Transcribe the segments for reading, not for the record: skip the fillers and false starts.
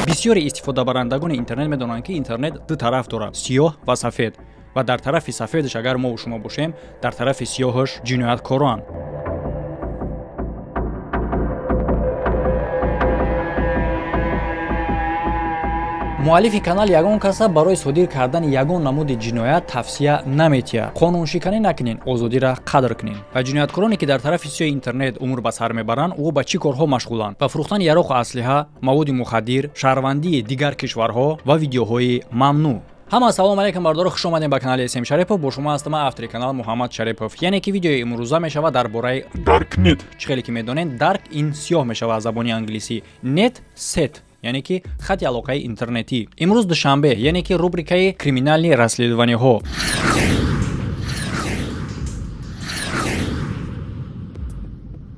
Бисёри истифодабарандагони интернет медонанд, ки интернет ду тараф дорад: сиёҳ ва сафед. Ва дар тарафи сафедаш агар мову шумо бошем, дар тарафи сиёҳаш ҷинояткорон. Муаллифи канал ягон каса барои содир кардани ягон намуди ҷиноят тавсия наметиҳад. Қонуншиканӣ накунен, озодиро қадр кунен. Ва ҷинояткороне, ки дар тарафи сиёҳи интернет умр ба сар мебаранд, ӯ ба чӣ корҳо машғуланд? Ба фурӯхтани яроқу аслиҳа, маводи мухаддир, шаҳрвандии дигар кишварҳо ва видеоҳои мамнӯъ. Ҳама ассалому алайкум, бардоро, хуш омадем ба канали СМ Шарипов. Бо шумо ҳастам ман, автори канал Муҳаммад Шарипов. Яъне ки видеои имрӯза мешавад дар бораи Даркнет. Чӣ хеле ки медонед, dark ин сиёҳ мешавад аз забони англисӣ, нет сеть, яъне ки хати алоқаи интернетӣ. Имрӯз душанбе, яъне ки рубрикаи криминальные расследования ҳо.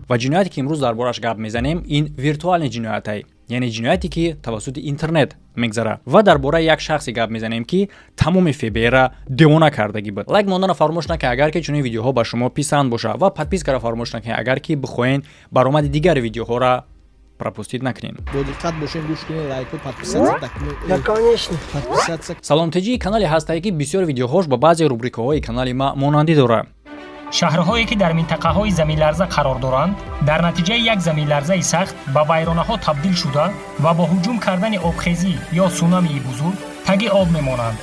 Ва ҷинояте, ки имрӯз дар бораш гап мезанем, ин виртуальный ҷиноятай, яъне ҷинояте, ки тавассути интернет мегзарад. Ва дар бораи як шахсе гап мезанем, ки тамоми ФБР-а девона кардагӣ буд. Лайк монданро фаромӯш накунед, агар ки чунин видеоҳо ба шумо писанд бошад, ва подписка ро фаромӯш накунед, агар ки бихоҳед баромади дигари видеоҳоро пропустить накунед. Бо диққат бошед, гӯш кунед, лайку, подписаться дакунед. Да, конечно. Подписаться. Саломтеҷии канале ҳастае, ки бисёр видеоҳош ба баъзе рубрикаҳои канали ма монандӣ дорад. Шаҳрҳое, ки дар минтақаҳои заминларза қарор доранд, дар натиҷаи як заминларзаи сахт ба вайронаҳо табдил шуда ва бо ҳуҷум кардани обхезӣ ё сунамии бузург таги об мемонанд.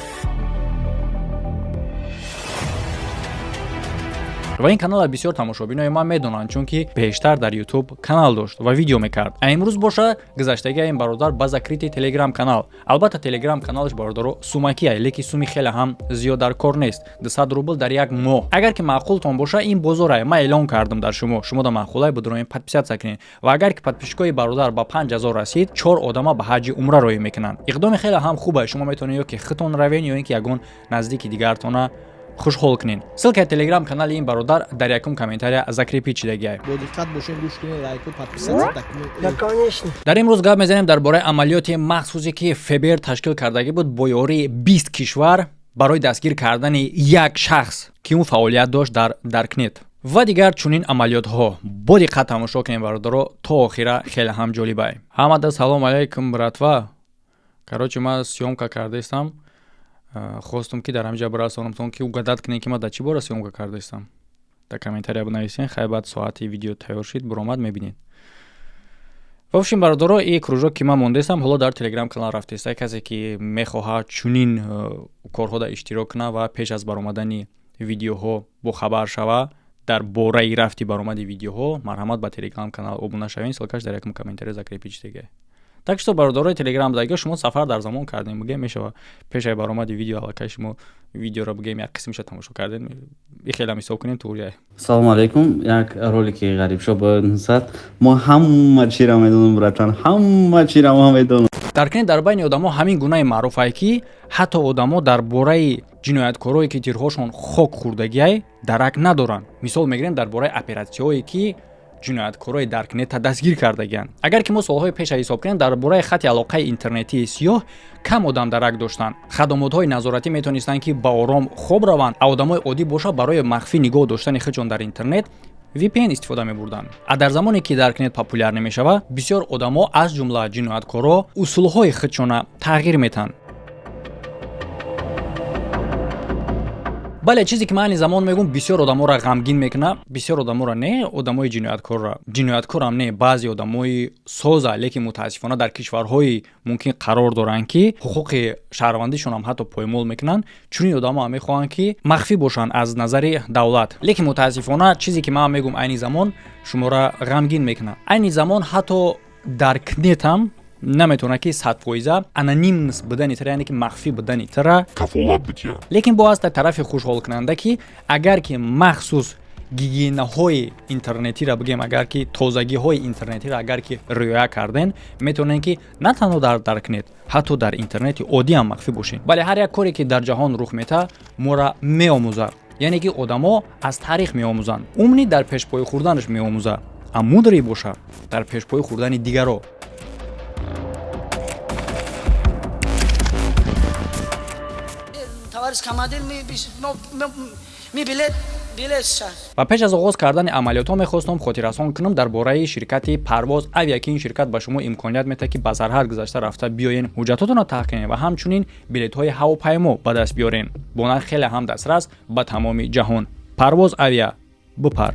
Ва ин каналро бисёр тамошобинои ман медонанд, чунки пештар дар Ютуб канал дошт ва видео мекард. А имрӯз боша гузаштагии ин бародар ба закрытый телеграм канал. Албатта, телеграм каналаш, бародаро, сумакия, леки суми хеле ҳам зиёд дар кор нест: 200 рубл дар як моҳ. Агар ки маъқултон боша, ин бозорае ман эълон кардам дар шумо, шумо да маъқулай будроем, подписаться кунед. Ва агар ки подписчик ои бародар ба 5000 расид, чор одама ба ҳаҷи умра роҳӣ мекунанд. Иқдоми хеле ҳам хубе. Шумо метавонед ё ки худтон равен, ё ин ки ягон наздики дигартона хушҳол кунед. Ссылка и телеграм канали ин бародар дар якум комментария закрепить шидагиай. Бо диққат бошед, гӯш кунед, лайку, подписаться дакунед. Да, конечно. Дар имрӯз гап мезанем дар бораи амалиёти махсусе, ки ФБР ташкил кардагӣ буд бо ёрии 20 кишвар барои дастгир кардани як шахс, ки ӯ фаъолият дошт дар даркнет ва дигар чунин амалиётҳо. Бо диққат тамошо кунем, бародаро, то охира, хеле ҳам ҷолибай. Ҳамада салом алайкум, братва. Короче, ман съёмка кардаистам, хостум, ки дар ҳамиҷа бирасонамтон, ки угадать кунем, ки ман дар чӣ бора съёмка кардаистам. Дар комментария бинависен. Хай, баъд соати видео тайёр шид, буромад, мебинед. В общем, бародаро, и кружок, ки ман мондаистам, ҳоло дар телеграм канал рафтеста. Касе ки мехоҳад чунин корҳо дар иштирок кунад ва пеш аз баромадани видеоҳо бохабар шава дар бораи рафти баромади видеоҳо, марҳамат, ба телеграм канал обуна шавед. Ссылка ш дар якум комментария закрепить шудагиа. Так что, бародарои телеграм даги, шумо сафар дар замон кардем, бигем, мешава. Пешаи баромади видео аллакай шумо видеоро, бигем, як қисмиша тамошо кардем, и хелам ҳисоб кунем, туғрия. Салому алейкум. Як ролики Ғарибшо бояд нусад. Мо ҳама чиро медонам, братан, ҳама чиро мо медонам. Даркнет дар байни одамо ҳамин гунаи маъруфае, ки ҳатто одамо дар бораи ҷинояткорое, ки тирҳошон хок хӯрдагиай, дарак надоранд. Мисол мегирем дар бораи оператсияҳое, ки ҷинояткорои даркнета дастгир кардагианд. Агар ки мо солҳои пеша ҳисоб кунем, дар бораи хати алоқаи интернетии сиёҳ кам одам дарак доштанд. Хадамотҳои назоратӣ метавонистанд, ки ба ором хоб раванд, а одамои оддӣ боша барои махфӣ нигоҳ доштани худшон дар интернет VPN истифода мебурданд. А дар замоне ки даркнет популяр намешавад, бисёр одамо, аз ҷумла ҷинояткоро, усулҳои худшона тағйир метаҳанд. Бале, чизе ки ман айни замон мегӯм, бисёр одаморо ғамгин мекунад. Бисёр одаморо не, одамои ҷинояткорро, ҷинояткорам не, баъзе одамои соза, лекин мутаассифона дар кишварҳои мумкин қарор доранд, ки ҳуқуқи шаҳрвандишонам ҳатто поймол мекунанд. Чунин одамо мехоҳанд, ки махфӣ бошанд аз назари давлат. Лекин мутаассифона, чизе ки ман мегӯм айни замон, шуморо ғамгин мекунад. Айни замон ҳатто даркнетам наметавонад, ки 100% анонимность будани тара, яъне ки махфӣ будани тара кафолат бития. Лекин бо ҳаста тарафи хушҳолкунанда, ки агар ки махсус гигиенаҳои интернетиро, бигем, агар ки тозагиҳои интернетиро агар ки риоя карден, метавонед, ки на танҳо дар даркнет, ҳатто дар интернети оддӣ ҳам махфӣ бошед. Бале, ҳар як коре, ки дар ҷаҳон рух метаҳад, моро меомӯзад, яъне ки одамо аз таърих меомӯзанд. Умный дар пешпои хӯрданаш меомӯзад, а мудрый бошад дар пешпои хӯрдани дигаро. Товарищ командир, ми билет Ва пеш аз оғоз кардани амалиётҳо мехостам хотиррасон кунам дар бораи ширкати Парвоз Авиа, ки ин ширкат ба шумо имконият медиҳад, ки ба сарҳад гузашта рафта биёен, ҳуҷҷатотонро таҳқиқ кунед ва ҳамчунин билетҳои ҳавопаймо ба даст биёрен бо нарх хеле ҳам дастрас ба тамоми ҷаҳон. Парвоз Авиа, бипар.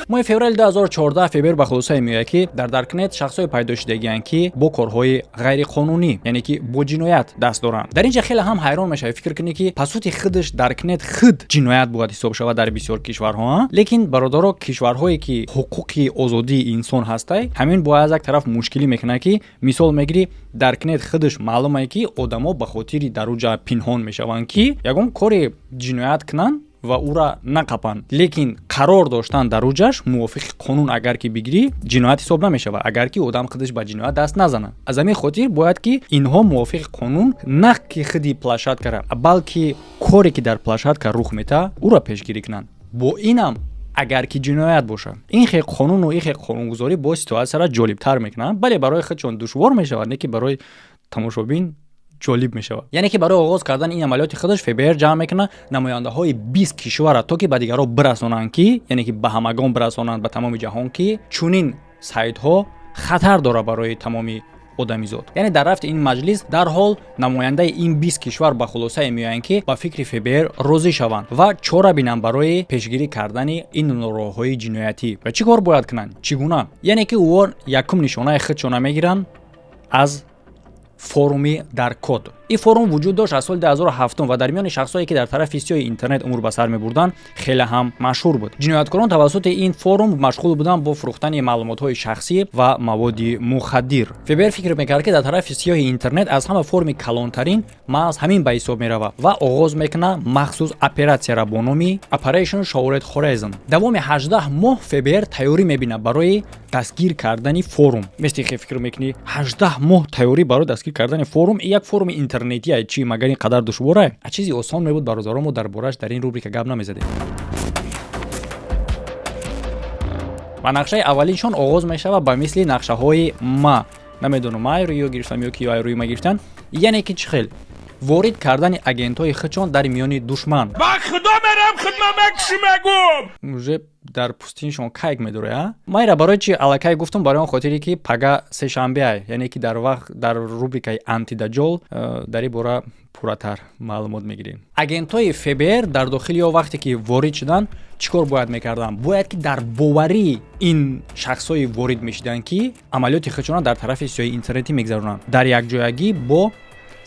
Моҳи феврали 2014 ФБР ба хулосае меояд, ки дар даркнет шахсҳое пайдо шудагианд, ки бо корҳои ғайриқонунӣ, яъне ки бо ҷиноят даст доранд. Дар ин ҷа хеле ҳам ҳайрон мешавӣ, фикр кунӣ, ки пасути худаш даркнет худ ҷиноят бояд ҳисоб шавад дар бисёр кишварҳо. Лекин, бародаро, кишварҳое ки ҳуқуқи озодии инсон ҳастай, ҳамин бояд аз як тараф мушкилӣ мекунад, ки мисол мегирӣ, даркнет худаш маълумае, ки одамо ба хотири дар уҷа пинҳон мешаванд, ки ягон кори ҷиноят кунанд ва ӯра нақапанд. Лекин қарор доштан дар уҷаш мувофиқи қонун, агар ки бигирӣ, ҷиноят ҳисоб намешавад, агар ки одам худаш ба ҷиноят даст назанад. Аз ҳамин хотир бояд ки инҳо мувофиқи қонун на ки худи площадкара, балки коре ки дар площадка рух метаҳад, ӯро пешгирӣ кунанд. Бо инам агар ки ҷиноят бошад, ин хел қонуну ин хел қонунгузорӣ боз ситуатсияро ҷолибтар мекунад. Бале, барои худшон душвор мешавад, не ки барои тамошобин ҷолиб мешавад. Яъне ки барои оғоз кардани ин амалиёти худаш ФБР ҷамъ мекунад намояндаҳои 20 кишварра, то ки ба дигарҳо бирасонанд, ки яъне ки ба ҳамагон бирасонанд, ба тамоми ҷаҳон, ки чунин сайтҳо хатар дорад барои тамоми одамизод. Яъне дар рафти ин маҷлис дарҳол намояндаи ин 20 кишвар ба хулосае меоянд, ки ба фикри ФБР розӣ шаванд ва чора бинанд барои пешгирӣ кардани ин роҳҳои ҷиноятӣ. Ва чӣ кор бояд кунанд, чӣ гуна? Яъне ки ӯ якум нишонаи худшона мегиранд аз форуми Даркод. Ин форум вуҷуд дошт аз соли 2007 ва дар миёни шахсое, ки дар тарафи сиёҳи интернет умр ба сар мебурданд, хеле ҳам машҳур буд. Ҷинояткорон тавассути ин форум машғул буданд бо фурӯхтани маълумотҳои шахсӣ ва маводи мухаддир. ФБР фикр мекард, ки дар тарафи сиёҳи интернет аз ҳама форуми калонтарин маҳз ҳамин ба ҳисоб меравад, ва оғоз мекунад махсус оператсияра бо номи Operation Shared Horizon. Давоми 18 моҳ ФБР тайёрӣ мебинад барои дастгир кардани форум. Мисли фикр мекунӣ, 18 моҳ тайёрӣ барои дастгир кардани форум, як форуми интернетия, чи магар ин қадар душворае? А чизи осон мебуд, бародаро, мо дар борааш дар ин рубрика гап намезадем. Ва нақшаи аввалиншон оғоз мешавад ба мисли нақшаҳои ма, намедонам, ай рӯё гирифтам ё ки ай рӯи ма гирифтан, яъне ки чӣ хел ворид кардани агентҳои худшон дар миёни душман. Ба худо мерам, хидмамакши мегум. Уже дар пустиншон кайк медорад. А майра барои чи аллакай гуфтум? Барои он хотире, ки пага сешанбеай, яъне ки дар вақт дар рубрикаи Антидаҷол дар ин бора пурратар маълумот мегирем. Агентҳои ФБР дар дохили ё вақте ки ворид шуданд, чӣ кор бояд мекарданд? Бояд ки дар боварии ин шахсҳое ворид мешуданд, ки амалиёти худшонро дар тарафи сиёҳи интернетӣ мегузаронанд, дар якҷоягӣ бо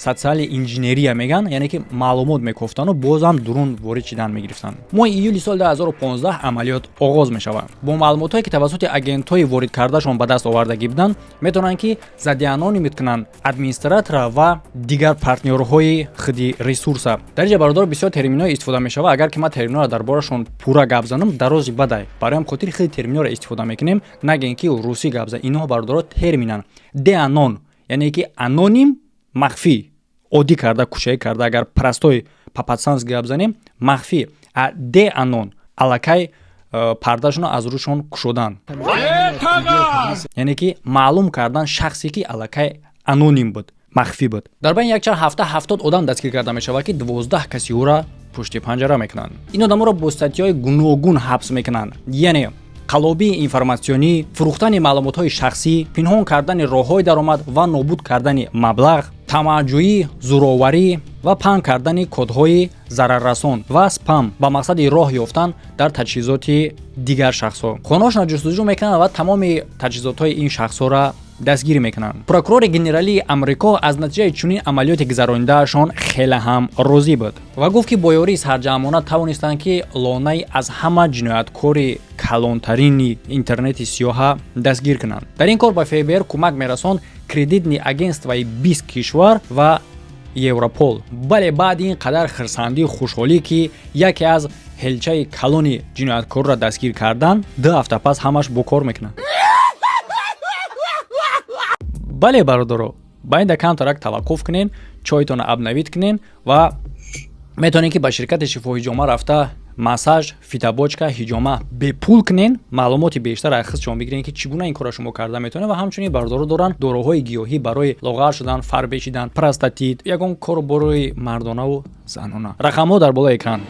социальный инженерия меган, яъне ки маълумот мекофтану бозам дурун ворид шидан мегирифтанд. Моҳи июли соли 2015 амалиёт оғоз мешавад. Бо маълумотҳое, ки тавассути агентҳои ворид кардашон ба даст овардагӣ буданд, метавонанд, ки задеанонимить кунанд администратора ва дигар партнёрҳои худи ресурса. Дар инҷа, бародаро, бисёр терминҳо истифода мешавад. Агар ки ман терминҳоро дар борашон пурра гап занам, дарози бадай. Барои ҳам хотири худи терминҳоро истифода мекунем, нагем, ки русӣ гап зан. Инҳо, бародаро, терминанд. Деанон, яъне ки аноним, махфӣ, оддӣ карда, кушоӣ карда, агар простой по-пацански гап занем, махфӣ. А деанон аллакай пардашонро аз рӯшон кушодан, яъне ки маълум кардан шахсе, ки аллакай аноним буд, махфӣ буд. Дар байни якчанд ҳафта 70 одам дастгир карда мешавад, ки 12 каси ӯра пушти панҷара мекунанд. Ин одаморо бо статьяҳои гуногун ҳабс мекунанд, яъне қаллобии информатсионӣ, фурӯхтани маълумотҳои шахсӣ, пинҳон кардани роҳҳои даромад ва нобуд кардани маблағ, тамаъҷӯӣ, зӯроварӣ ва паҳн кардани кодҳои зараррасон ва спам ба мақсади роҳ ёфтан дар таҷҳизоти дигар шахсҳо. Хонаҳошонро ҷустуҷӯ мекунанд ва тамоми таҷҳизотҳои ин шахсҳоро дастгирӣ мекунанд. Прокурори генералии Амрико аз натиҷаи чунин амалиёти гузаронидаашон хеле ҳам розӣ буд ва гуфт, ки бо ёрии сарҷамъона тавонистанд, ки лонаи аз ҳама ҷинояткори калонтарини интернети сиёҳа дастгир кунанд. Дар ин кор ба ФБР кӯмак мерасонд кредитный агентствои 20 кишвар ва Европол. Бале, баъди ин қадар хирсандию хушҳолӣ, ки яке аз ҳелчаи калони ҷинояткорро дастгир кардан, 2 ҳафта пас ҳамаш бо кор мекунад. Бале, бародаро, ба инда камтарак таваққуф кунен, чойтонро обновить кунен ва метавонед, ки ба ширкати Шифоҳиҷома рафта Массаж, фитобочка, ҳиҷома бепул кунен. Маълумоти бештар аз хизшон бигирен, ки чӣ гуна ин корро шумо карда метавонед. Ва ҳамчунин бардоро доранд доруҳои гиёҳӣ барои лоғар шудан, фарбе шидан, простатит, ягон кору борои мардонаву занона. Рақамҳо дар болои экран.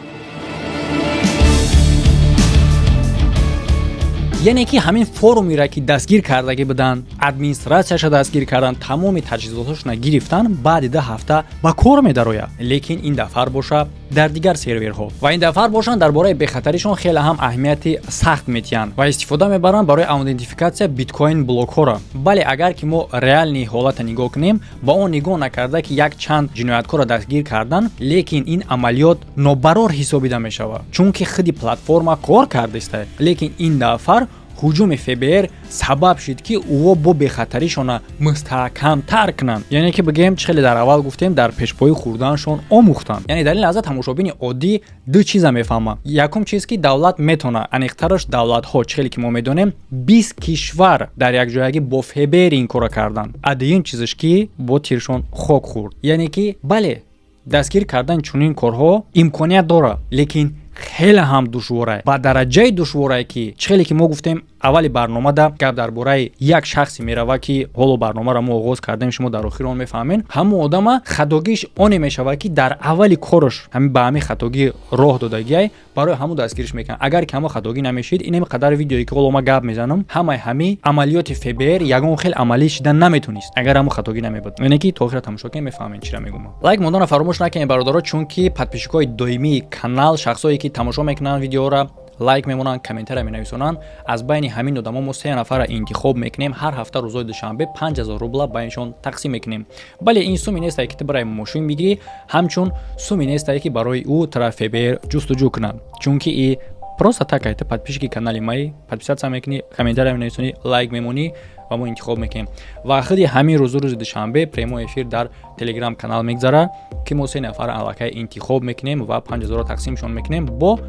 Яъне ки ҳамин форумеро, ки дастгир кардагӣ буданд, администратсияша дастгир карданд, тамоми таҷҳизоташона гирифтанд, баъди 2 ҳафта ба кор медарояд. Лекин ин дафъар боша дар дигар серверҳо ва ин дафъар бошанд, дар бораи бехатаришон хеле ҳам аҳамияти сахт метиҳанд ва истифода мебаранд барои аутентификатсия биткоин блокҳоро. Бале, агар ки мо реальный ҳолата нигоҳ кунем, ба он нигоҳ накарда, ки як чанд ҷинояткорро дастгир карданд, лекин ин амалиёт нобарор ҳисобида мешавад, чунки худи платформа кор кардиста. Лекин ин дафъар ҳуҷуми ФБР сабаб шуд, ки ӯо бо бехатаришона мустаҳкамтар кунанд. Яъне ки бигӯем, чӣ хеле дар аввал гуфтем, дар пешпоӣ хӯрданашон омӯхтанд. Яъне дар ин лаҳза тамошобини оддӣ ду чиза мефаҳмад. Якум чиз, ки давлат метавонад, аниқтараш давлатҳо, чӣ хеле ки мо медонем, 20 кишвар дар якҷоягӣ бо ФБР ин корро карданд. А дуюм чизаш, ки бо тиршон хок хӯрд. Яъне ки бале, дастгир кардани чунин корҳо имконият дорад, лекин хеле ҳам душворае, ба дараҷаи душворае, ки чӣ хеле ки мо гуфтем аввали барномада, гап дар бораи як шахсе мерава, ки ҳоло барномаро мо оғоз кардем, шумо дар охир он мефаҳмед. Ҳамон одама хатогиш оне мешавад, ки дар аввали кораш ба ҳамин хатогӣ роҳ додагиай, барои ҳамун дастгириш мекунад. Агар ки ҳамон хатогӣ намешид, инам қадар видеое, ки ҳоло ма гап мезанам, ҳамаи ҳами амалиёти ФБР ягон хел амалӣ шида наметонист, агар ҳамон хатогӣ намебуд. Яъне ки то охира тамошо кунед, мефаҳмед, чира мегӯм. Лайк мондана фаромӯш накунед, бародаро, чунки подписчикҳои доимии канал, шахсое ки тамошо мекунанд видеоро, лайк мемонанд, комментария менависонанд, аз байни ҳамин одамо мо се нафарро интихоб мекунем. Ҳар ҳафта рӯзои душанбе 5000 рубла байншон тақсим мекунем. Бале, ин суми нестае, ки ту барои мошин бигирӣ, ҳамчун суми нестае, ки барои ӯ тара ФБР ҷустуҷӯ кунад, чунки и просто так ай ту подписчики канали маи, подписаться мекунӣ, комментария менависонӣ, лайк мемонӣ ва мо интихоб мекунем. Ва худи ҳамин рӯзу рӯзи душанбе прямой эфир дар телеграм канал мегзарад, ки мо се нафар аллакай интихоб мекунем ва 5000-ро тақсимшон мекунем. Бо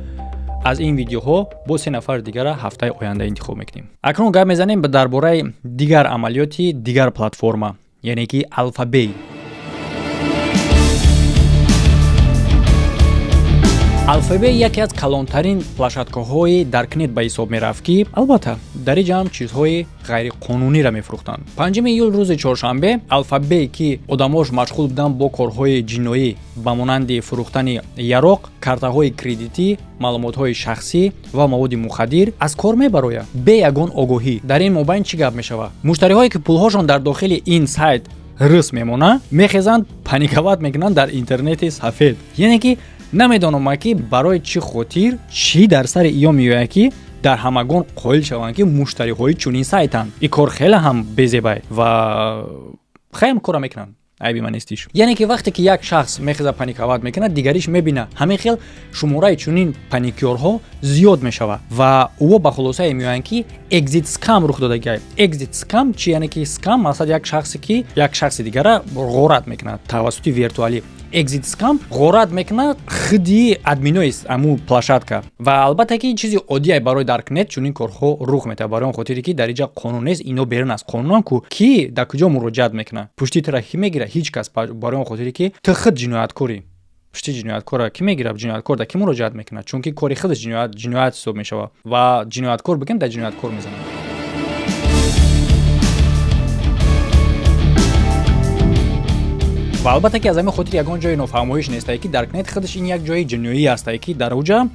аз ин видеоҳо бо се нафари дигара ҳафтаи оянда интихоб мекунем. Акнун гап мезанем дар бораи дигар амалиёти дигар платформа, яъне ки Алфабей. Алфабей яке аз калонтарин площадкаҳои даркнет ба ҳисоб мерафт, ки албатта дар ин ҷамъ чизҳои ғайриқонуниро мефурӯхтанд. 5 июл, рӯзи чоршанбе, Алфабей, ки одамош машғул буданд бо корҳои ҷиноӣ ба монанди фурӯхтани яроқ, картаҳои кредитӣ, маълумотҳои шахсӣ ва маводи мухаддир, аз кор мебарояд бе ягон огоҳӣ. Дар ин мобайн чӣ гап мешавад? Муштариҳое, ки пулҳошон дар дохили ин сайт рис мемонад, мехезанд, паниковать мекунанд дар интернети сафед. Яъне ки намедонам, ки барои чӣ хотир, чӣ дар сари иё меояд, ки дар ҳамагон қоил шаванд, ки муштариҳои чунин сайтанд. Ин кор хеле ҳам безебай ва хеле кора мекунанд, айби ман нестиш. Яъне ки вақте ки як шахс мехеза, паниковать мекунад, дигариш мебина, ҳамин хел шумораи чунин паникёрҳо зиёд мешавад ва ӯо ба хулосае меоянд, ки exit scam рух додагиай. Exit scam чи? Яъне ки scam мақсад як шахсе, ки як шахси дигара ғорат мекунад тавассути виртуалӣ. Exit scam ғорат мекунад худи админои аму площадка. Ва албатта ки чизи оддие барои даркнет чунин корҳо рух метавад, барои он хотире ки дар инҷа қонун нест, ино берун аз қонунан ку. Ки дар куҷо муроҷиат мекунад? Пушти тура ки мегирад? Ҳеҷ кас. Барои он хотире ки ту худ ҷинояткорӣ, пушти ҷинояткора кӣ мегирад? Ҷинояткор дар кӣ муроҷиат мекунад? Чунки кори худаш ҷиноят ҳисоб мешавад ва ҷинояткор бигем, дар ҷинояткор мезанад. Ва албатта ки аз ҳамин хотир ягон ҷои нофаҳмоиш нестае, ки даркнет худаш ин як ҷои ҷиноӣ ҳастае, ки дар уҷа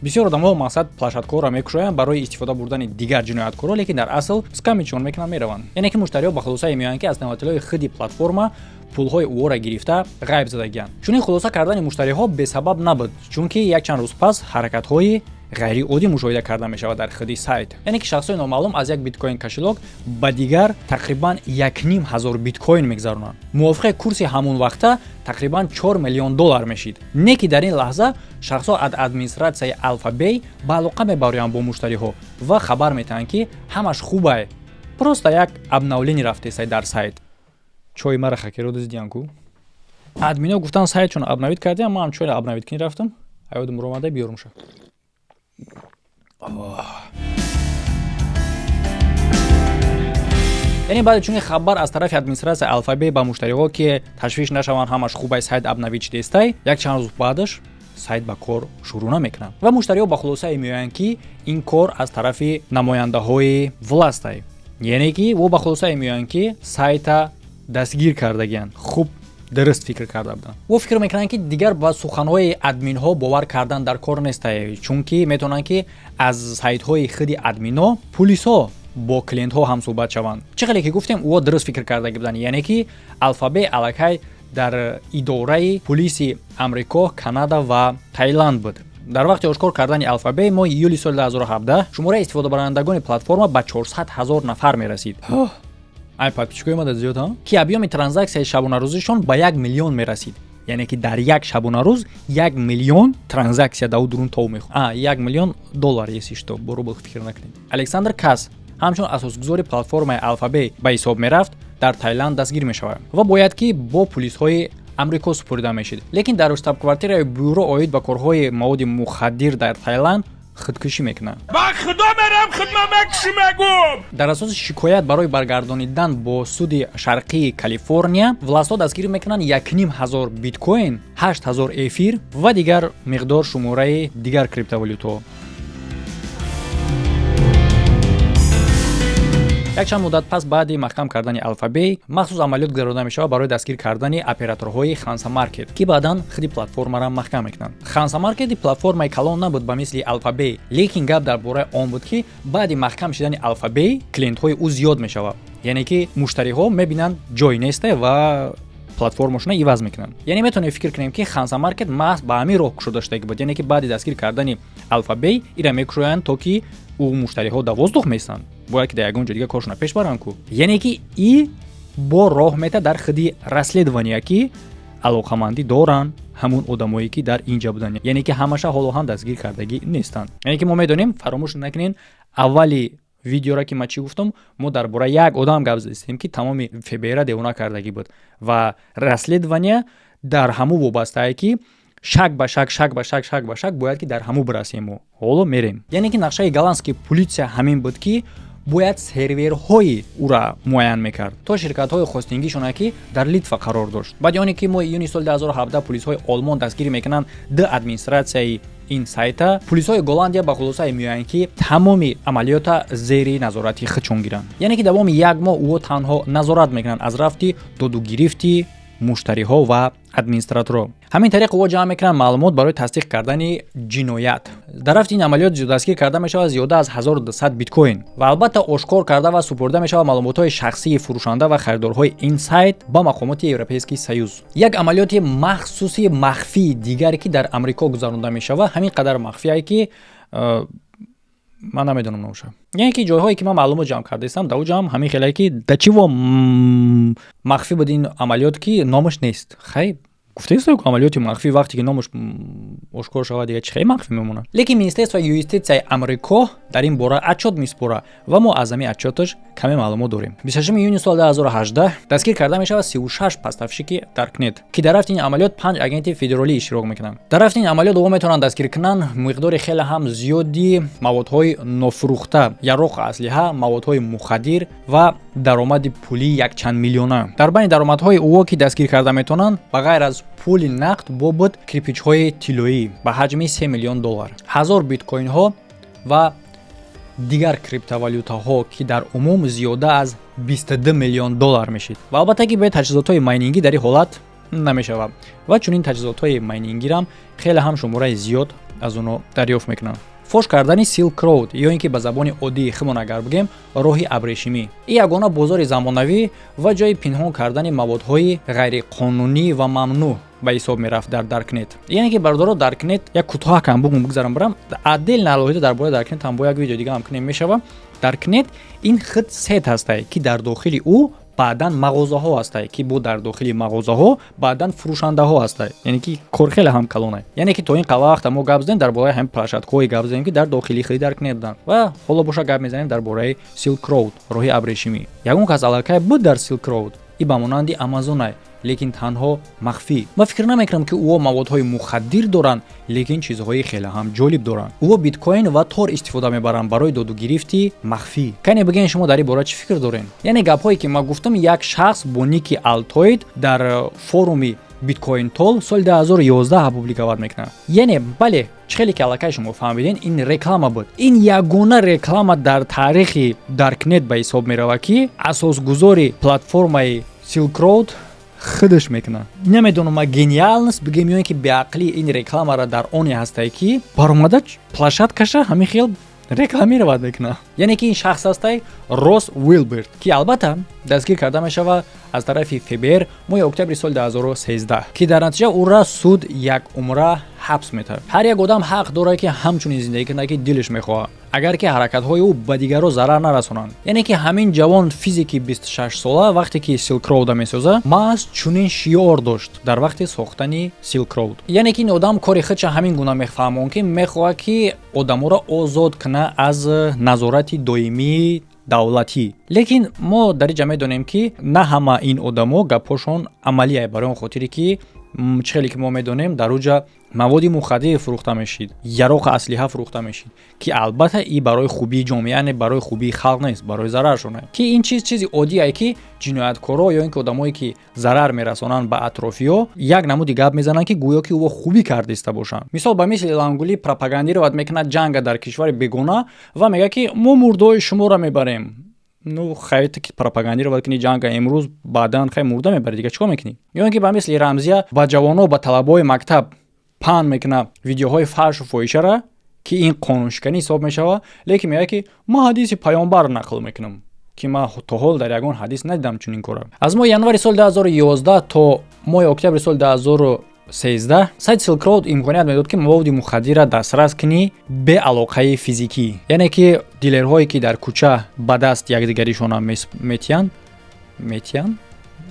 бисёр одамҳо мақсад площадкаҳоро мекушоянд барои истифода бурдани дигар ҷинояткорҳо, лекин дар асл скамичон мекунанд, мераванд. Яъне ки муштариҳо ба хулосае меоянд, ки основателҳои худи платформа пулҳои ӯоро гирифта ғайб задагианд. Чунин хулоса кардани муштариҳо бесабаб набуд, чунки якчанд рӯз пас ҳаракатҳои ғайриоддӣ мушоҳида карда мешавад дар худи сайт. Яъне ки шахсҳои номаълум аз як биткоин кошелёк ба дигар тақрибан 1500 биткоин мегзаронанд. Мувофиқи курси ҳамон вақта тақрибан 4 миллион доллар мешид. Не ки дар ин лаҳза шахсҳо аз администратсияи Алфабей ба алоқа мебароянд бо муштариҳо ва хабар метаҳанд, ки ҳамаш хубае, просто як обновление рафтесай дар сайт. Чои мара хакеро дуздиян ку. Админо гуфтанд, сайтшон обновить кардиам, ман чойро обновить кунӣ рафтам, аёдам ромада биёрумша. Яъне баъди чунин хабар аз тарафи администратсияи Алфабей ба муштариҳо, ки ташвиш нашаванд, ҳамаш хубай, сайт обновить шидестай, як чанд рӯз баъдаш Сайт ба кор шурӯъ намекунад ва муштариҳо ба хулосае меоянд, ки ин кор аз тарафи намояндаҳои властай, яъне ки во ба хулосае меоянд, ки сайта дастгир кардагианд. Хуб, дуруст фикр карда буданд. Во фикр мекунанд, ки дигар ба суханҳои админҳо бовар кардан дар кор нестае, чунки метавонанд, ки аз сайтҳои худи админҳо пулисҳо бо клиентҳо ҳам суҳбат шаванд. Чӣ хеле ки гуфтем, ӯ дуруст фикр кардаги буданд, яъне ки Алфабе аллакай дар идораи пулиси Амрико, Канада ва Таиланд буд. Дар вақти ошкор кардани Алфабе, моҳи июли соли 2017, шумораи истифодабарандагони платформа ба 400 ҳазор нафар мерасид. Ай, подписчикои ма зиёд, ки объёми транзаксияи шабонарӯзишон ба 1 миллион мерасид, яъне ки дар як шабонарӯз 1 миллион транзаксия дар дурун тов мехӯрд, 1 миллион доллар, если что, бо рубл фикр накунед. Александр Кас ҳамчун асосгузори платформаи Алфабе ба ҳисоб мерафт, дар Таиланд дастгир мешавад ва бояд ки бо пулисҳои Амрико супорида мешид, лекин дар штаб-квартираи бюро оид ба корҳои маводи мухаддир дар Таиланд худкушӣ мекунад. Ба худо мерам, худма мекушимегум. Дар асоси шикоят барои баргардонидан бо суди шарқии Калифорния, властҳо дастгир мекунанд 1500 биткоин, 8000 эфир ва дигар миқдор шумораи дигар криптовалютаҳо. Якчанд муддат пас баъди маҳкам кардани Алфабей, махсус амалиёт гузаронида мешавад барои дастгир кардани операторҳои Ханса Маркет, ки баъдан худи платформаро маҳкам мекунанд. Ханса Маркети платформаи калон набуд ба мисли Алфабей, лекин гап дар бораи он буд, ки баъди маҳкам шидани Алфабей клиентҳои ӯ зиёд мешавад, яъне ки муштариҳо мебинанд, ҷой несте ва платформашона иваз мекунанд. Яъне метавонем фикр кунем, ки Ханса Маркет маҳз ба ҳамин роҳ кушода шудаги буд, яъне ки баъди дастгир кардани Алфабей ира мекушоянд, то ки ӯ муштариҳо дар воздух местанд, бояд ки дар ягон ҷо дига коршона пеш баранд ку. Яъне ки и бо роҳ мета дар худи расследования, ки алоқамандӣ доранд ҳамун одамое, ки дар инҷа буданд, яъне ки ҳамаша ҳоло ҳам дастгир кардагӣ нестанд. Яъне ки мо медонем, фаромӯш накунед, аввали видеора ки ман чӣ гуфтам: мо дар бораи як одам гап задистем, ки тамоми ФБРа девона кардагӣ буд ва расследования дар ҳамун вобастае, ки шак ба шак, шак ба шак, шак ба шак бояд ки дар ҳамун бирасем. Мо ҳоло мерем. Яъне ки нақшаи голландский полиция ҳамин буд, ки бояд серверҳои ӯра муайян мекард то ширкатҳои хостингишона, ки дар Литва қарор дошт. Баъди оне ки моҳи июни соли 2017 пулисҳои Олмон дастгирӣ мекунанд ду администратсияи ин сайта, пулисҳои Голландия ба хулосае меоянд, ки тамоми амалиёта зери назорати худшон гиранд. Яъне ки давоми як моҳ ӯ танҳо назорат мекунанд аз рафти додугирифти муштариҳо ва администраторҳо. Ҳамин тариқ ӯ ҷамъ мекунанд маълумот барои тасдиқ кардани ҷиноят. Дар рафти ин амалиёт дастгир карда мешавад зиёда аз 1200 биткоин ва албатта ошкор карда ва супорида мешавад маълумотҳои шахсии фурӯшанда ва харидорҳои ин сайт ба мақомоти Европейский союз. Як амалиёти махсуси махфии дигаре, ки дар Амрико гузаронида мешавад, ҳамин қадар махфие, ки ман намедонам номша. Яъне ки ҷойҳое, ки ман маълумот ҷамъ кардаистам, дар ҷам ҳамин хеле, ки да чӣ во махфӣ буд ин амалиёт, ки номаш нест. Хай, гуфтаистам, амалиёти махфӣ вақте ки номаш ошкор шавад, дига чӣ хеле махфӣ мемонад. Лекин Министерствои юститсияи Амрико дар ин бора отчёт месупорад ва мо аз ҳамин отчёташ каме маълумот дорем. 26 июни соли 2018 дастгир карда мешавад 36 поставщики даркнет, ки дар рафти ин амалиёт панҷ агенти федералӣ иштирок мекунанд. Дар рафти ин амалиёт оҳо метавонанд дастгир кунанд миқдори хеле ҳам зиёди маводҳои нофурӯхта, яроқу аслиҳа, маводҳои мухаддир ва даромади пулии якчанд миллиона. Дар байни даромадҳои ӯо, ки дастгир карда метавонанд, ба ғайр аз пули нақд, бо буд кирпичҳои тиллоӣ ба ҳаҷми 3 миллион доллар, 1000 биткоинҳо ва дигар криптовалютаҳо, ки дар умум зиёда аз 22 миллион доллар мешид. Ва албатта ки бе таҷҳизотҳои майнингӣ дар ин ҳолат намешавад ва чунин таҷҳизотҳои майнингирам хеле ҳам шумораи зиёд аз онҳо дарёфт мекунанд. Фош кардани Silk Road, ё ин ки ба забони оддии худмон агар бигем, роҳи абрешимӣ, ин ягона бозори замонавӣ ва ҷои пинҳон кардани маводҳои ғайриқонунӣ ва мамнӯъ ба ҳисоб мерафт дар даркнет. Яъне ки, бародаро, даркнет як кӯтоҳакам бугум, бигзарам, барам отдельно, алоҳида дар бораи даркнет ҳам бо як видео дига ҳам кунем мешава. Даркнет ин худ сеть ҳастае, ки дар дохили ӯ баъдан мағозаҳо ҳастае, ки бо дар дохили мағозаҳо баъдан фурӯшандаҳо ҳастае. Яъне ки кор хеле ҳам калонае. Яъне ки то ин вақта мо гап задем дар бораи ҳамин площадкаҳое гап задем, ки дар дохили худи даркнет буданд, ва ҳоло боша гап мезанем дар бораи Silk Road, роҳи абрешимӣ. Ягон кас аллакай буд дар Silk Road, и ба монанди Амазонай, лекин танҳо махфӣ. Ман фикр намекунам, ки ӯо маводҳои мухаддир доранд, лекин чизҳои хеле ҳам ҷолиб доранд. Ӯо биткоин ва тор истифода мебаранд барои додугирифти махфӣ. Кане бигӯен, шумо дар ин бора чӣ фикр доред? Яъне гапҳое, ки ман гуфтам, як шахс бо ники Алтоид дар форуми Биткоин Тол соли 2011 опубликовать мекунад. Яъне, бале, чӣ хеле ки аллакай шумо фаҳмиден, ин реклама буд. Ин ягона реклама дар таърихи даркнет ба ҳисоб меравад, ки асосгузори платформаи Silk Road худаш мекунад. Намедонам, ма гениальность бигем ё ин ки беақлии ин рекламара дар оне ҳастае, ки баромада площадкаша ҳамин хел рекламировать мекунад. Яъне ки ин шахс ҳастай Рос Уилберт, ки албатта дастгир карда мешавад аз тарафи ФБР моҳи октябри соли 2013, ки дар натиҷа ӯра суд як умра ҳабс метавад. Ҳар як одам ҳақ дорад, ки ҳамчунин зиндагӣ кунад, ки дилаш мехоҳад, агар ки ҳаракатҳои ӯ ба дигарро зарар нарасонанд. Яъне ки ҳамин ҷавон, физики 26 сола, вақте ки Silk Road месоза, маҳз чунин шиор дошт дар вақти сохтани Silk Road. Яъне ки ин одам кори худша ҳамин гуна мефаҳмон, ки мехоҳад, ки одаморо озод кунад аз назорати доимии давлатӣ. Лекин мо дар инҷа медонем, ки на ҳама ин одамо гапҳошон амалие, барои он хотире ки чӣ хеле ки мо медонем, дар уҷа маводи мухаддир фурӯхта мешид, яроқу аслиҳа фурӯхта мешид, ки албатта и барои хубии ҷомеа не, барои хубии халқ нест, барои зараршон. Ки ин чиз чизи оддие, ки ҷинояткоро ё ин ки одамое, ки зарар мерасонанд ба атрофиё, як намуди гап мезананд, ки гӯё ки ӯ хубӣ кардиста бошанд. Мисол, ба мисли Лангулӣ пропагандировать мекунад ҷанга дар кишвари бегона ва мегӯяд, ки мо мурдаҳои шуморо мебарем. Ну хайр, ки пропагандировать кунӣ ҷанга имрӯз, баъдан хай мурда мебарӣ, дига чӣ кор мекунӣ? Ё ин ки ба мисли Рамзия ба ҷавоно, ба талабаҳои мактаб паҳн мекунад видеоҳои фаҳшу фоҳишара, ки ин қонуншиканӣ ҳисоб мешавад, лекин мегӯяд, ки ман ҳадиси паёмбар нақл мекунам, ки ман то ҳол дар ягон ҳадис надидам чунин кора. Аз моҳи январи соли 2011 то моҳи октябри соли 2013 сайти Silk Road имконият медод, ки маводи мухаддирра дастрас кунӣ беалоқаи физикӣ. Яъне ки дилерҳое, ки дар кӯча ба даст якдигаришона метиҳанд,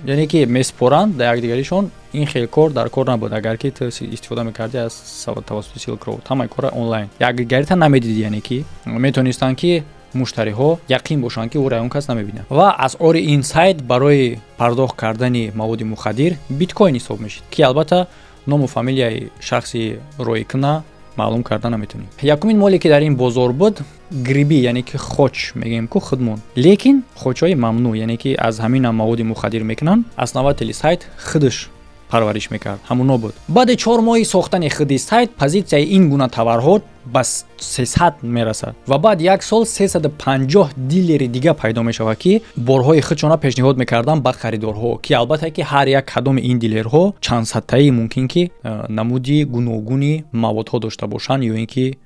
яъне ки месупоранд дар якдигаришон, ин хел кор дар кор набуд. Агар ки ту истифода мекардӣ аз тавассути Silk Road, ҳамаи кора онлайн, якдигарита намедидӣ, яъне ки метонистанд, ки муштариҳо яқин бошанд, ки ӯро ягон кас намебинад. Ва асъори ин сайт барои пардохт кардани маводи мухаддир биткоин ҳисоб мешид, ки албатта ному фамилияи шахси роикуна маълум карда наметавонем. Якумин моле, ки дар ин бозор буд, гриби, яъне ки хоч мегӯем ку худмон, лекин хочҳои мамнӯъ, яъне ки аз ҳаминам маводи мухаддир мекунанд, основатели сайт худаш парвариш мекард, ҳамуно буд. Баъди 4 моҳи сохтани худи сайт позитсияи ин гуна товарҳо ба 300 мерасад ва баъд як сол 350 дилери дига пайдо мешавад, ки борҳои худшона пешниҳод мекарданд ба харидорҳо, ки албатта ки ҳар як кадоми ин дилерҳо чандсадтаи мумкин ки намуди гуногуни маводҳо дошта бошанд ё ин ки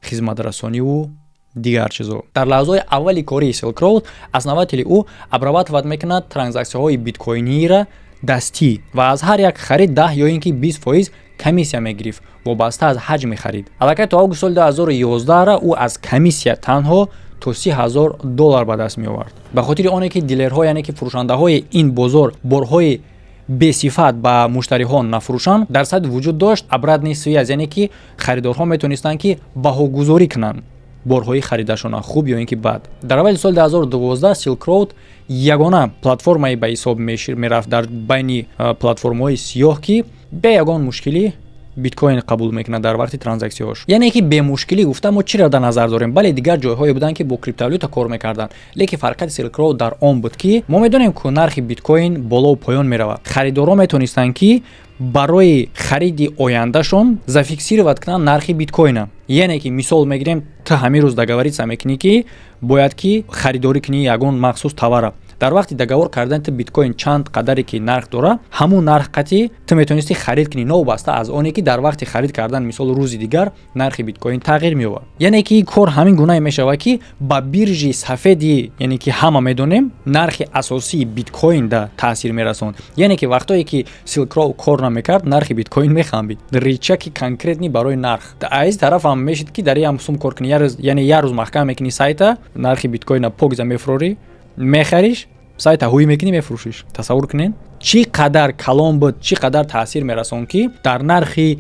хизматрасониву дигар чизо. Дар лаҳзаҳои аввали кории Silk Road основатели ӯ обрабатывать мекунад транзаксияҳои биткоинира дастӣ ва аз ҳар як харид 10 ё ин ки 20% комиссия мегирифт, вобаста аз ҳаҷми харид. Аллакай то август соли 2011 ӯ аз комиссия танҳо то 30 000 доллар ба даст меовард. Ба хотири оне ки дилерҳо, яъне ки фурӯшандаҳои ин бозор, борҳои бесифат ба муштариҳо нафурӯшанд, дар сайт вуҷуд дошт обратный связь, яъне ки харидорҳо метавонистанд, ки баҳогузорӣ кунанд борҳои харидашона хуб ё ин ки бад. Дар аввали соли 2012 Silk Road ягона платформае ба ҳисоб мерафт дар байни платформаҳои сиёҳ, ки бе ягон мушкилӣ биткоин қабул мекунад дар вақти транзаксияҳош. Яъне ки бемушкилӣ гуфта мо чиро дар назар дорем? Бале, дигар ҷойҳое буданд, ки бо криптовалюта кор мекарданд, лекин фарқияти Silk Road дар он буд, ки мо медонем, ку нархи биткоин болову поён меравад. Харидорон метавонистанд, ки барои хариди ояндашон зафиксировать кунанд нархи биткоина. Яъне ки мисол мегирем, ту ҳамин рӯз договориться мекунӣ, ки бояд ки харидорӣ кунӣ ягон махсус товара. Дар вақти договор кардани ту биткоин чанд қадаре ки нарх дора, ҳамун нарх қатъи ту метавонисти харид кунӣ, новобаста аз оне ки дар вақти харид кардан, мисол, рӯзи дигар нархи биткоин тағйир меёбад. Яъне ки кор ҳамин гунае мешавад, ки ба биржи сафеди, яъне ки ҳама медонем, нархи асосии биткоин да таъсир мерасонд. Яъне ки вақтое ки Silk Road кор намекард, нархи биткоин мехамбид, рычаги конкретный барои нарх. Аз тараф ҳам мешид, ки дар ям сум кор кунӣ, яъне як рӯз маҳкам мекунӣ сайта, нархи биткоина покза мефурорӣ, мехариш, сайта ҳуй мекунӣ, мефурӯшиш. Тасаввур кунед, чӣ қадар калон буд, чӣ қадар таъсир мерасонд, ки дар нархи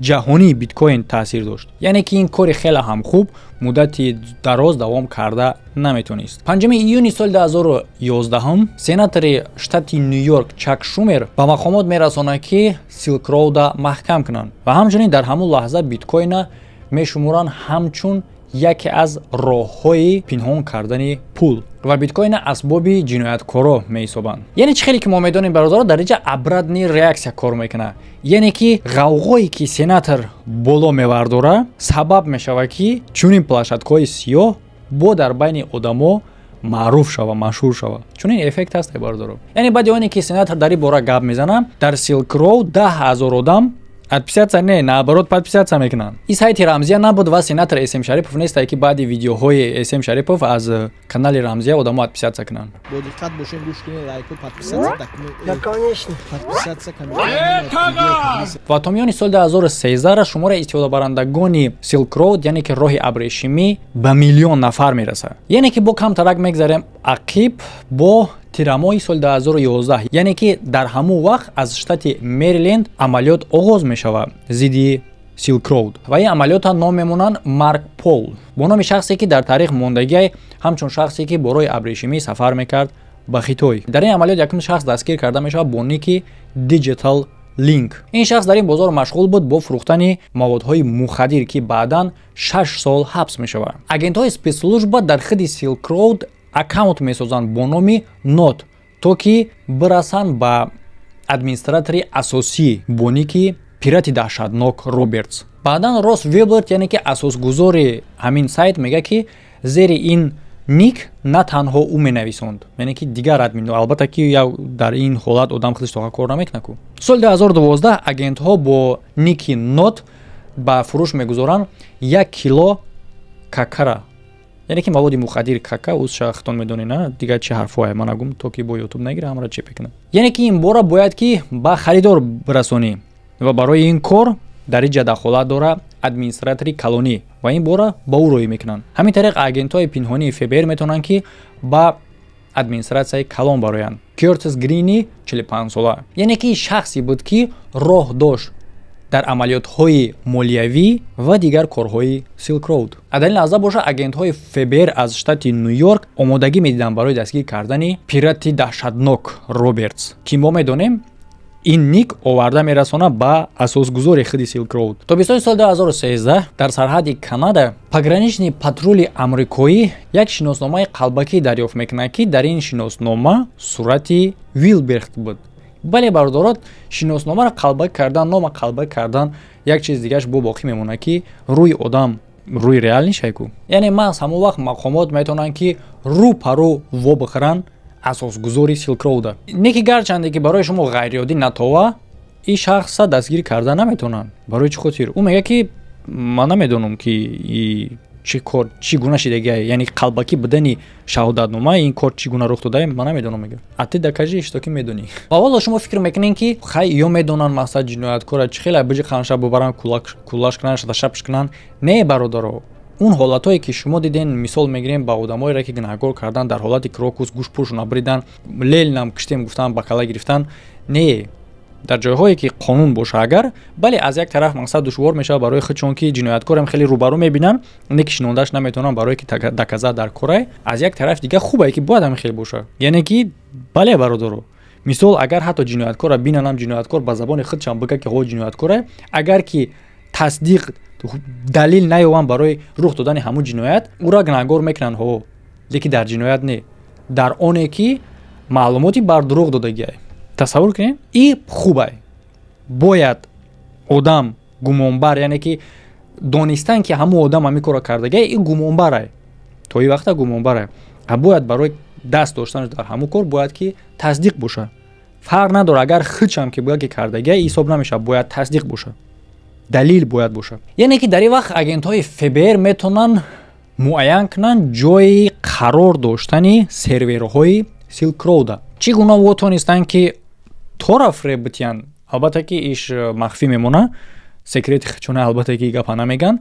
ҷаҳонии биткоин таъсир дошт. Яъне ки ин кори хеле ҳам хуб муддати дароз давом карда наметонист. 5 июни соли 2011 сенатори штати Ню-Йорк Чак Шумер ба мақомот мерасонад, ки Silk Road маҳкам кунанд, ва ҳамчунин дар ҳамон лаҳза биткоина мешуморанд ҳамчун Яке аз роҳҳои пинҳон кардани пул ва биткоина асбоби ҷинояткоро меҳисобанд. Яъне чӣ хеле ки мо медонем, бародаро, дар инҷа обратный реакция кор мекунад, яъне ки ғавғое ки сенатор боло мевардора, сабаб мешавад, ки чунин площадкаҳои сиёҳ бо дар байни одамо маъруф шава, машҳур шава. Чунин эффект ҳаст, бародаро. Яъне баъди оне ки сенатор дар ин бора гап мезанад, дар Silk Road 10 000 одам отписаться не, наоборот, подписаться мекунанд. Ин сайти Рамзия набуд ва сенатор Эсм Шарипов нестае, ки баъди видеоҳои Эсм Шарипов аз канали Рамзия одамо отписаться кунанд. Бо диққат бошен, гӯш кунед, лайку, подписаться дакунед. Да, конечно. Подписаться, комментарий. Ва то миёни соли 2013 шумораи истифодабарандагони Silk Road, яъне ки роҳи абрешимӣ, ба миллион нафар мерасад. Яъне ки бо камтарак мегзарем ақиб, бо тирамоҳи соли 2011, яъне ки дар ҳамон вақт аз штати Мериленд амалиёт оғоз мешавад зидди Silk Road ва ин амалиётро ном мемонанд Марк Пол, бо номи шахсе, ки дар таърих мондагиай ҳамчун шахсе, ки бо роҳи абрешимӣ сафар мекард ба Хитой. Дар ин амалиёт якум шахс дастгир карда мешавад бо ники Digital Link. Ин шахс дар ин бозор машғул буд бо фурӯхтани маводҳои мухаддир, ки баъдан 6 сол ҳабс мешавад. Агентҳои спецслужба дар худи Silk Road аккаунт месозанд бо номи Нот, то ки бирасанд ба администратори асосӣ бо ники пирати даҳшатнок Робертс. Баъдан Росс Вилберт, яъне ки асосгузори ҳамин сайт, мегӯяд, ки зери ин ник на танҳо ӯ менависонд, яъне ки дигар админ. Албатта ки дар ин ҳолат одам худаш тоқа кор намекунад ку. Соли 2012 агентҳо бо ники Нот ба фурӯш мегузоранд 1 кило какара, яъне ки маводи мухаддир кака. Узша хитон медонӣ, на дигар чӣ ҳарфҳое ман нагум, то ки бо Ютуб нагира, ҳамаро чеп мекунам. Яъне ки ин бора бояд ки ба харидор бирасонӣ ва барои ин кор дар ин ҷа дахолат дора администратори калонӣ ва ин бора ба ӯ роҳӣ мекунанд. Ҳамин тариқ агентҳои пинҳонии ФБР метавонанд, ки ба администратсияи калон бароянд. Кёртис Грини 45-сола, яъне ки шахсе буд, ки роҳ дошт дар амалиётҳои молиявӣ ва дигар корҳои Silk Road. Дар ин лаҳза боша агентҳои ФБР аз штати Ню-Йорк омодагӣ медиданд барои дастгир кардани пирати даҳшатнок Робертс, ки мо медонем, ин ник оварда мерасонад ба асосгузори худи Silk Road. То 20 соли 2013 дар сарҳади Канада пограничный патрули амрикоӣ як шиносномаи қалбакӣ дарёфт мекунад, ки дар ин шиноснома сурати Вилберт буд. Бале, бародарот, шиносномаро қалбак кардан, нома қалбак кардан як чиз дигараш бо боқӣ мемонад, ки рӯи одам рӯи реал нишайку. Яъне маҳз ҳамон вақт мақомот метавонанд, ки рӯ па рӯ вобихӯранд асосгузори Silk Road. Не ки гарчанде ки барои шумо ғайриоддӣ натова, ин шахса дастгир карда наметавонанд. Барои чӣ хотир? Ӯ мегӯяд, ки ман намедонам, ки чӣ кор чӣ гуна шидагия, яъне қалбакӣ будани шаҳодатнома, ин кор чӣ гуна рух додае, ман намедонам, мега. А ты докажи, что ки медонӣ. Ва ҳоло шумо фикр мекунед, ки хай, ё медонанд, мақсад, ҷинояткора чӣ хеле биҷиқанша бубаранд, куллаш кунанд, шапш кунанд. Не, бародаро, он ҳолатҳое ки шумо диден, мисол мегирем, ба одамоеро ки гунаҳгор кардан дар ҳолати Крокус, гӯшпӯшона бридан, Ленинам киштем гуфтан, ба кала гирифтан, не, дар ҷойҳое ки қонун боша агар, бале, аз як тараф, мақсад, душвор мешавад барои худшон, ки ҷинояткорам хеле рӯбарӯ мебинанд, не ки шинондаш наметавонанд, барое ки доказать дар корай. Аз як тараф дига хубае, ки бояд ҳамин хел боша. Яъне ки бале, бародаро, мисол, агар ҳатто ҷинояткора бинанам, ҷинояткор ба забони худшам бигӯяд, ки ҳо, ҷинояткоре, агар ки тасдиқ, далил наёбанд барои рух додани ҳамун ҷиноят, ӯра гунаҳгор мекунанд, ҳо, лекин дар ҷиноят не, дар оне ки маълумоти бар дурӯғ додагиай. Тасаввур кунед, и хубай, бояд одам гумонбар, яъне ки донистан, ки ҳамун одам ҳамин корро кардагиай, и гумонбарай, то и вақта гумонбарай, а бояд барои даст доштанаш дар ҳамун кор бояд ки тасдиқ боша. Фарқ надорад, агар худшам ки бояд ки кардагиай, ҳисоб намешавад, бояд тасдиқ боша, далил бояд бошад. Яъне ки дар ин вақт агентҳои ФБР метавонанд муайян кунанд ҷойи қарор доштани серверҳои Silk Road. Чӣ гуна во тонистанд, ки тора фреб битиянд? Албатта ки иш махфӣ мемонад, секрети чуна, албатта ки гапа намеган,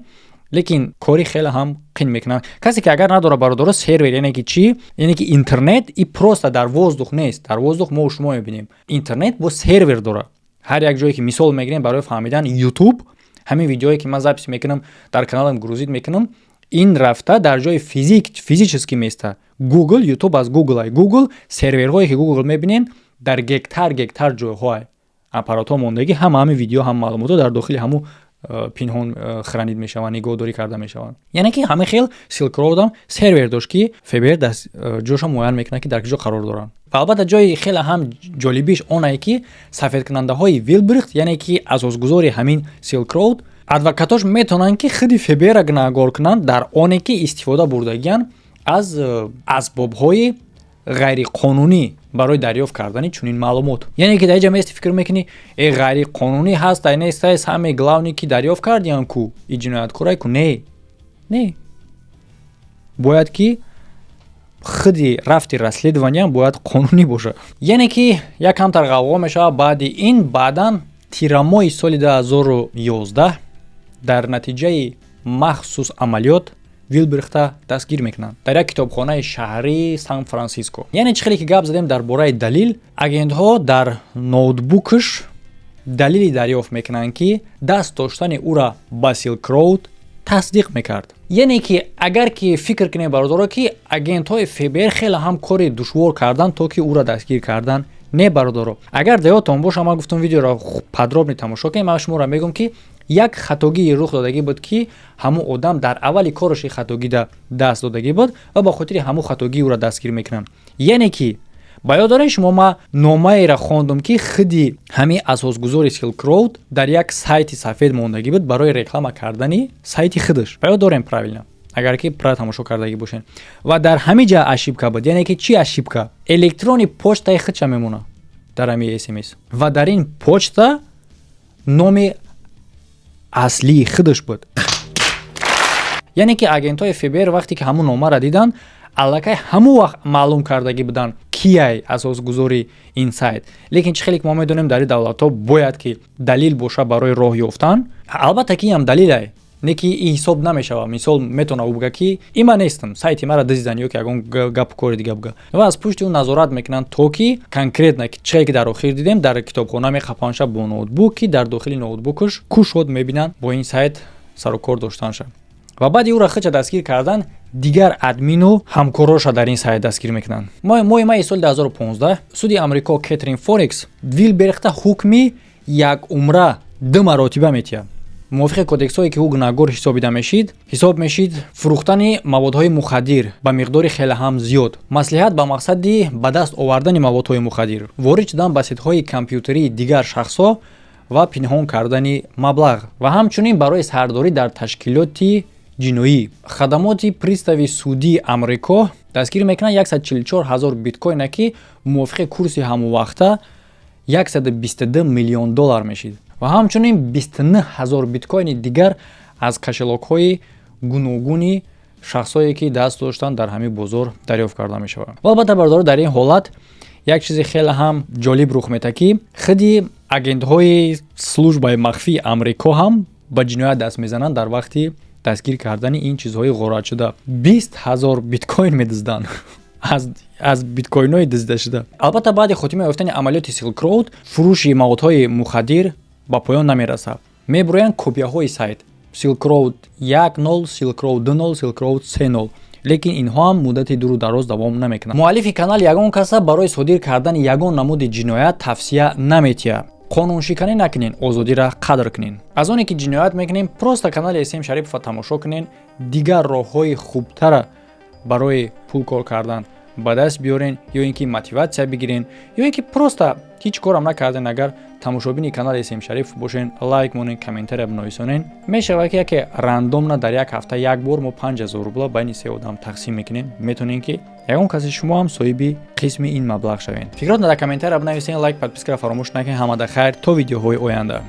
лекин кори хеле ҳам қин мекунанд. Касе ки агар надорад, бародаро, сервер яъне ки чӣ? Яъне ки интернет и просто дар воздух нест. Дар воздух мо шумо мебинем, интернет бо сервер дорад. Ҳар як ҷое ки мисол мегирем барои фаҳмидан, Ютуб, ҳамин видеое ки ман запись мекунам, дар каналам грузить мекунам, ин рафта дар ҷои физически места. Google, Ютуб аз Google ай. Google, серверҳое ки Google мебинем, дар гектар гектар ҷойҳоай аппаратҳо мондагӣ, ҳама ҳамин видео, ҳам маълумотҳо дар дохили ҳамун пинҳон хранить мешаванд, нигоҳдорӣ карда мешаванд. Яъне ки ҳамин хел Silk Road ам сервер дошт, ки ФБР ҷоша муайян мекунад, ки дар куҷо қарор доранд. Ва албатта, ҷои хеле ҳам ҷолибиш онае, ки сафедкунандаҳои Вилбрихт, яъне ки асосгузори ҳамин Silk Road, адвокатош метавонанд, ки худи ФБР-ра гунаҳгор кунанд дар оне, ки истифода бурдагиян аз асбобҳои ғайриқонунӣ барои дарёфт кардани чунин маълумот. Яъне ки дар инҷа мести, фикр мекунӣ, э, ғайриқонунӣ ҳаст, ай нестай, самое главное, ки дарёфт кардиям ку и ҷинояткорай ку. Не, не, бояд ки худи рафти расследования бояд қонунӣ бошад. Яъне ки як камтар ғавғо мешавад баъди ин. Баъдан тирамоҳи соли 2011 дар натиҷаи махсус амалиёт Вилбрихта дастгир мекунанд дар як китобхонаи шаҳрии Сан Франсиско. Яъне чӣ хеле ки гап задем дар бораи далил, агентҳо дар ноутбукаш далеле дарёфт мекунанд, ки даст доштани ӯра ба Silk Road тасдиқ мекард. Яъне ки агар ки фикр кунем, бародаро, ки агентҳои ФБР хеле ҳам кори душвор карданд, то ки ӯра дастгир кардан. Не, бародаро, агар даёдтон боша, ман гуфтам, видеоро подробно тамошо кунем. Ман шуморо мегӯям, ки як хатогии рух додагӣ буд, ки ҳамун одам дар аввали кораш хатогида даст додагӣ буд ва ба хотири ҳамун хатогӣ ӯро дастгир мекунанд. Яъне ки ба ёд доред шумо, ма номаеро хондум, ки худи ҳамин асосгузори Silk Road дар як сайти сафед мондагӣ буд барои реклама кардани сайти худаш. Ба ёд дорем, правильно, агар ки пра тамошо кардагӣ бошед. Ва дар ҳамин ҷа ошибка буд. Яъне ки чӣ ошибка? Электронный почтаи худша мемона дар ҳамин СМС ва дар ин почта номи аслии худаш буд. Яъне ки агентҳои ФБР вақте ки ҳамун номаро диданд, аллакай ҳамун вақт маълум кардагӣ буданд, кияй асосгузори ин сайт. Лекин чӣ хеле ки мо медонем, дар ин давлатҳо бояд ки далил боша барои роҳ ёфтан. Албатта ки инам далилай, не ки и ҳисоб намешавад. Мисол, метавона ӯ буга, ки и ман нестам, сайти маро диздан, ё ки ягон гапу кори дига буга. Ва аз пушти ӯ назорат мекунанд, то ки конкретно чӣ ки дар охир дидем, дар китобхона мехапанша бо ноутбук, ки дар дохили ноутбукаш кушод мебинанд бо ин сайт сарукор доштанша. Ва баъди ӯро худша дастгир кардан, дигар админу ҳамкороша дар ин сайт дастгир мекунанд. Моҳи майи соли 2015 суди Амрико Кетрин Форекс Вилберхта ҳукми як умра ду маротиба метиҳад. Мувофиқи кодексҳое ки ӯ гунаҳгор ҳисобида мешид, ҳисоб мешид: фурӯхтани маводҳои мухаддир ба миқдори хеле ҳам зиёд, маслиҳат ба мақсади ба даст овардани маводҳои мухаддир, ворид шудан ба сетҳои компютерии дигар шахсҳо ва пинҳон кардани маблағ ва ҳамчунин барои сардорӣ дар ташкилоти ҷиноӣ. Хадамоти пристави судии Амрико дастгир мекунад 144 ҳазор биткоина, ки мувофиқи курси ҳамонвақта 122 миллион доллар мешид, ва ҳамчунин 29 ҳазор биткоини дигар аз кошелёкҳои гуногуни шахсое, ки даст доштанд дар ҳамин бозор, дарёфт карда мешавад. Ва албатта, бародаро, дар ин ҳолат як чизи хеле ҳам ҷолиб рух метаҳад, ки худи агентҳои службаи махфии Амрико ҳам ба ҷиноят даст мезананд. Дар вақти дастгир кардани ин чизҳои ғоратшуда 20 000 биткоин медузданд аз биткоинҳои дуздашуда. Албатта, баъди хотима ёфтани амалиёти Silk Road фурӯши маводҳои мухаддир ба поён намерасад. Мебуроянд копияҳои сайт Silk Road 1.0, Silk Road 2.0, Silk Road 3.0, лекин инҳо ҳам муддати дуру дароз давом намекунанд. Муаллифи канал ягон каса барои содир кардани ягон намуди ҷиноят тавсия наметиҳад. Қонуншиканӣ накунен, озодиро қадр кунен. Аз оне ки ҷиноят мекунем, просто канали СМ Шарипова тамошо кунен, дигар роҳҳои хубтара барои пул кор кардан ба даст биёрен, ё ин ки мотиватсия бигирен, ё ин ки просто ҳеҷ корам накарден, агар тамошобини канали СМ Шариф бошен, лайк монен, комментария бинависонен, мешавад ки яке рандомно дар як ҳафта як бор мо 5000 рубла байни се одам тақсим мекунем. Метавонем, ки ягон каси шумо ҳам соҳиби қисми ин маблағ шавед. Фикротон дар комментария бинависен, лайк, подпискаро фаромӯш накунед. Ҳамада хайр, то видеоҳои оянда.